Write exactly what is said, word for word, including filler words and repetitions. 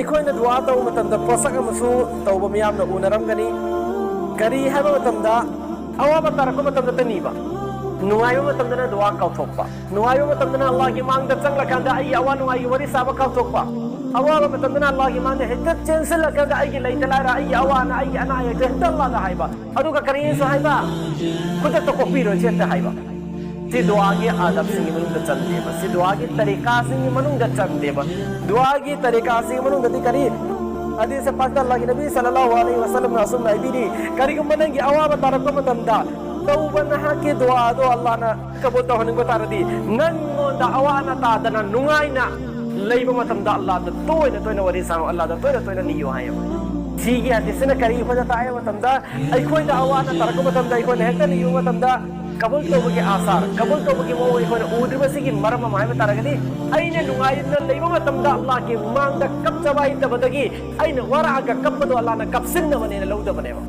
ꯑꯩꯈꯣꯏꯅ ꯗꯨꯋꯥ ꯇꯧꯕ ꯃꯇꯝꯗ ꯄꯣꯠꯁꯛ ꯑꯃꯁꯨ ꯇꯧꯕ ꯃꯤꯌꯥꯝꯅ ꯎꯅꯔꯝꯒꯅꯤ꯫ ꯀꯔꯤ ꯍꯥꯏꯕ ꯃꯇꯝꯗ, ꯑꯋꯥꯕ ꯇꯥꯔꯛꯄ ꯃꯇꯝꯗ ꯇꯅꯤꯕ, ꯅꯨꯡꯉꯥꯏꯕ ꯃꯇꯝꯗꯅ ꯗꯨꯋꯥ ꯀꯥꯎꯊꯣꯛꯄ, ꯅꯨꯡꯉꯥꯏꯕ ꯃꯇꯝꯗꯅ ꯑꯜꯂꯥꯍꯒꯤ ꯃꯥꯡꯗ ꯆꯪꯂꯀꯥꯟꯗ ꯑꯩꯒꯤ ꯑꯋꯥ ꯅꯨꯡꯉꯥꯏꯒꯤ ꯋꯥꯔꯤ ꯁꯥꯕ ꯀꯥꯎꯊꯣꯛꯄ, ꯑꯋꯥꯕ ꯃꯇꯝꯗꯅ ꯑꯜꯂꯥꯍꯒꯤ ꯃꯥꯡꯗ ꯍꯦꯛꯇ ꯆꯦꯟꯁꯤꯜꯂꯀꯥꯟꯗ ꯑꯩꯒꯤ ꯂꯩꯇ ꯂꯥꯏꯔ, ꯑꯩꯒꯤ ꯑꯋꯥ ꯑꯅꯥ, ꯑꯩꯒꯤ ꯑꯅꯥ ꯑꯌꯦꯛꯇ ꯍꯦꯛꯇ ꯑꯜꯂꯥꯍꯗ ꯍꯥꯏꯕ, ꯑꯗꯨꯒ ꯀꯔꯤꯁꯨ ꯍꯥꯏꯕ, ꯈꯨꯗꯛꯇ ꯀꯣꯛꯄꯤꯔꯣꯏꯁꯦ ꯍꯦꯛꯇ ꯍꯥꯏꯕ꯫ ꯁꯤ ꯗꯨꯋꯥꯒꯤ ꯑꯥꯗꯕꯁꯤꯡꯒꯤ ꯃꯅꯨꯡꯗ ꯆꯟꯗꯦꯕ, ꯁꯤ ꯗꯨꯋꯥꯒꯤ ꯇꯔꯤꯀꯥꯁꯤꯡꯒꯤ ꯃꯅꯨꯡꯗ ꯆꯟꯗꯦꯕ꯫ ꯗꯨꯋꯥꯒꯤ ꯇꯔꯤꯀꯥꯁꯤꯡꯒꯤ ꯃꯅꯨꯡꯗꯗꯤ ꯀꯔꯤ? ꯍꯗꯤꯁ ꯄꯥꯛꯇ ꯑꯜꯂꯥꯍꯒꯤ ꯅꯕꯤ ꯁꯜꯂꯜꯂꯥꯍꯨ ꯑꯂꯩꯍꯤ ꯋꯁꯜꯂꯝꯅ ꯑꯁꯨꯝꯅ ꯍꯥꯏꯕꯤꯔꯤ, ꯀꯔꯤꯒꯨꯝꯕ ꯅꯪꯒꯤ ꯑꯋꯥꯕ ꯇꯥꯔꯛꯄ ꯃꯇꯝꯗ ꯇꯧꯕ ꯅꯍꯥꯛꯀꯤ ꯗꯨꯋꯥ ꯑꯗꯣ ꯑꯜꯂꯥꯍꯅ ꯀꯕꯨꯜ ꯇꯧꯍꯟꯅꯤꯡꯕ ꯇꯥꯔꯗꯤ, ꯅꯪꯉꯣꯟꯗ ꯑꯋꯥ ꯑꯅꯥ ꯇꯥꯗꯅ ꯅꯨꯡꯉꯥꯏꯅ ꯂꯩꯕ ꯃꯇꯝꯗ ꯑꯜꯂꯥꯍꯗ ꯇꯣꯏꯅ ꯇꯣꯏꯅ ꯋꯥꯔꯤ ꯁꯥꯎ, ꯑꯜꯂꯥꯍꯗ ꯇꯣꯏꯅ ꯇꯣꯏꯅ ꯅꯤꯌꯨ ꯍꯥꯏꯌꯦꯕ꯫ ꯁꯤꯒꯤ ꯍꯗꯤꯁꯁꯤꯅ ꯀꯔꯤ ꯑꯩꯈꯣꯏꯗ ꯇꯥꯛꯑꯦ ꯃꯇꯝꯗ, ꯑꯩꯈꯣꯏꯗ ꯑꯋꯥ ꯑꯅꯥ ꯇꯥꯔꯛꯄ ꯃꯇꯝꯗ, ꯑꯩꯈꯣꯏꯅ ꯍꯦꯛꯇ ꯅꯤꯌꯨ ꯃꯇꯝꯗ ꯀꯕꯨꯜ ꯇꯧꯕꯒꯤ ꯑꯥꯁꯥꯔ, ꯀꯕꯨꯜ ꯇꯧꯕꯒꯤ ꯃꯑꯣꯡ ꯑꯩꯈꯣꯏꯅ ꯎꯗ꯭ꯔꯤꯕꯁꯤꯒꯤ ꯃꯔꯝ ꯑꯃ ꯍꯥꯏꯕ ꯇꯥꯔꯒꯗꯤ, ꯑꯩꯅ ꯅꯨꯡꯉꯥꯏꯅ ꯂꯩꯕ ꯃꯇꯝꯗ ꯑꯜꯂꯥꯍꯒꯤ ꯃꯥꯡꯗ ꯀꯞꯆꯕ ꯍꯩꯇꯕꯗꯒꯤ ꯑꯩꯅ ꯋꯥꯔꯛꯑꯒ ꯀꯞꯄꯗꯣ ꯑꯜꯂꯥꯍꯅ ꯀꯞꯁꯤꯟꯅꯕꯅꯦꯅ ꯂꯧꯗꯕꯅꯦꯕ꯫